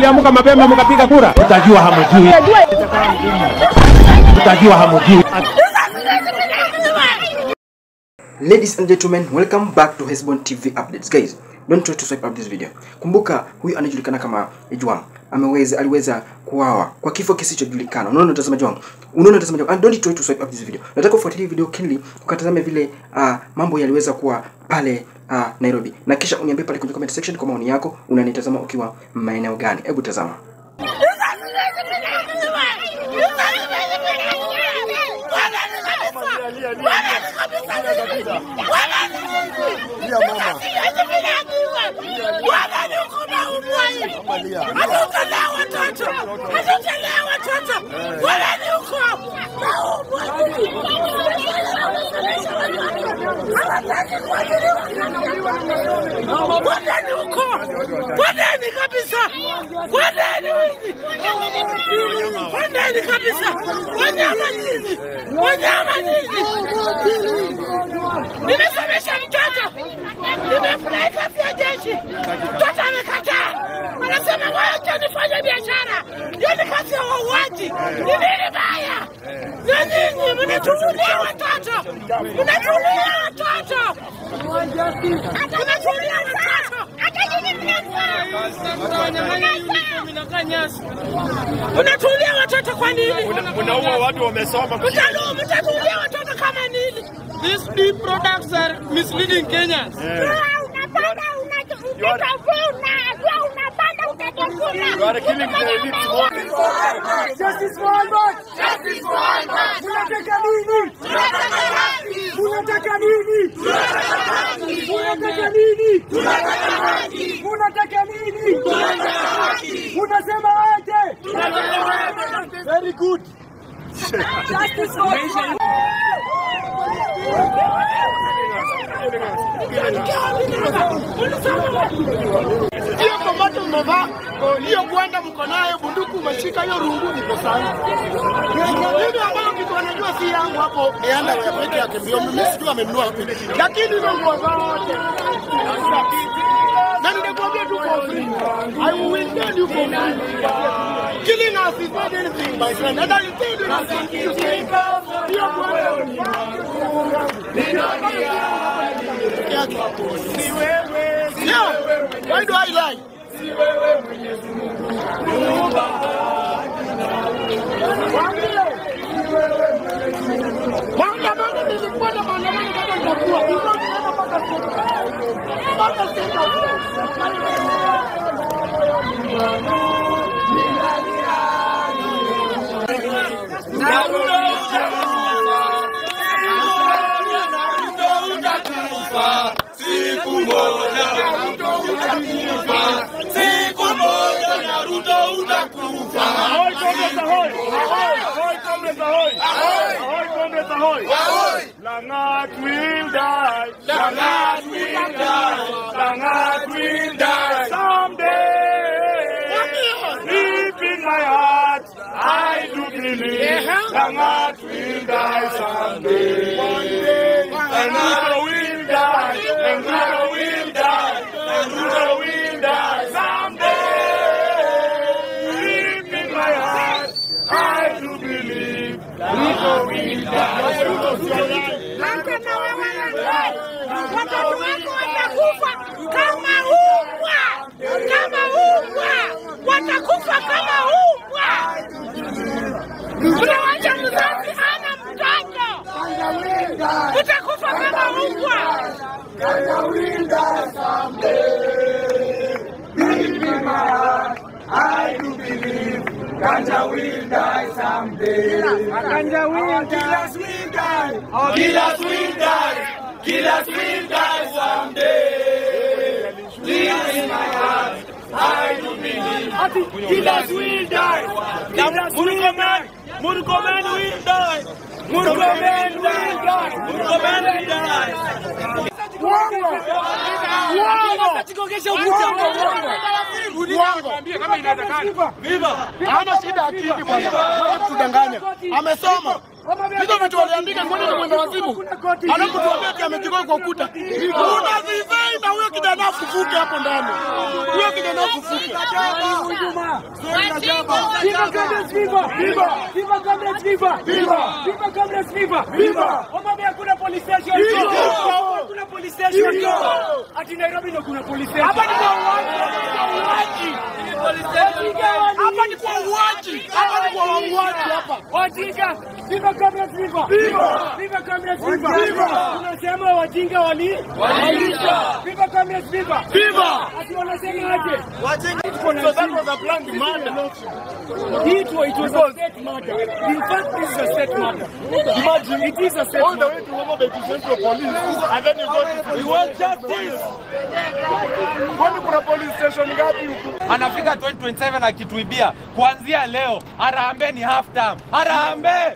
Mliamka mapema mkapiga kura. Tutajua hamjui. Tutajua hamjui. Ladies and gentlemen, welcome back to Hesbon TV updates. Guys, don't try to swipe up this video. Kumbuka huyu anajulikana kama Ojwang. Aliweza kuuawa kwa kifo kisichojulikana. Unaona utazamaji wangu? Unaona utazamaji wangu? And don't try to swipe up this video. Nataka ufuatilie video keenly ukatazame vile mambo yaliweza kuwa pale Nairobi. Na kisha uniambie pale kwenye comment section kwa maoni yako, unanitazama ukiwa maeneo gani. Hebu tazama. Nimesomesha mtoto, nimefurahi kazi ya jeshi. Mtoto amekataa, anasema wacha nifanye biashara. Hiyo ni kazi ya wauaji. Ni nini baya? Na nyinyi mnatulia watoto, mnatulia watoto, mnatulia watoto. Hata nyinyi mnafaa, mnatulia watoto kwa nini? Mnaua watu wamesoma. Mtatulia watoto kama nini? These deep products are misleading Kenyans. You are killing the elite. Justice for Albert! Justice for Albert! Munataka nini? Munataka nini? Munataka nini? Munataka nini? Munasema aje? Very good. Justice for Albert! Hiyo tomato mmevaa, hiyo gwanda mko nayo, bunduku umeshika, hiyo rungu niko sana. Mimi ambayo kitu anajua si yangu hapo, ni anda ya peke yake ndio mimi sijui amenunua wapi. Lakini hizo nguo zote. Na ninakwambia tu for free. I will tell you for free. Killing us is not anything, my friend. And I will tell you nothing. Hiyo gwanda yeah. Why do I lie? Maandamano nilikuwa na maandamano bado nitakuwa. Mpaka state. Ahoy, comrades, ahoy! Ahoy, ahoy, comrades, ahoy! Ahoy, comrades, ahoy! Langat will die! Langat will die! Langat will die! Someday! Deep in my heart, I do believe Langat will die someday. One day, and Ruto will die! And Ruto will die! And Ruto will die someday! I do believe Ruto will die. Watoto wako watakufa kama umbwa, kama umbwa, watakufa kama umbwa. Unawacha mzazi hana mtoto, utakufa kama umbwa. I do believe Ganja will die someday. Ganja will die. Killers will die. Killers will die. Killers will die someday. Deep in my heart, I do believe. Killers will die. Murkomen, Murkomen will die. Murkomen will die. Murkomen will die. Hana shida akili bwana. Kudanganya. Amesoma. Hizo vitu waliandika kwani ni mwenda wazimu. Anakutuambia ati amejikoa kwa ukuta. Kuna vifaa Na huyo kijana afufuke hapo ndani. Huyo kijana afufuke. Viva Comrades, viva! Viva! Viva Comrades, viva! Viva! Viva Comrades, viva! Viva! Homa Bay hakuna police station. Hakuna police station. Ati Nairobi ndio kuna police station. Hapa ni kwa uaji. Hapa ni kwa uaji. Hapa ni kwa uaji hapa. Wajinga! Viva Comrades, viva! Viva! Viva Comrades, viva! Viva! Tunasema wajinga wali walisha. Viva Comrades, viva! Viva! Ati wanasema aje? Wajinga. So that was a planned murder. It was a state murder. In fact, this is a state murder. Imagine it is a state all the murder. way to Homa Bay to Central Police and then you go to We want justice. Kwani kuna police station ngapi huku? Anafika 2027 akituibia. Kuanzia leo Harambee ni half term. Harambee!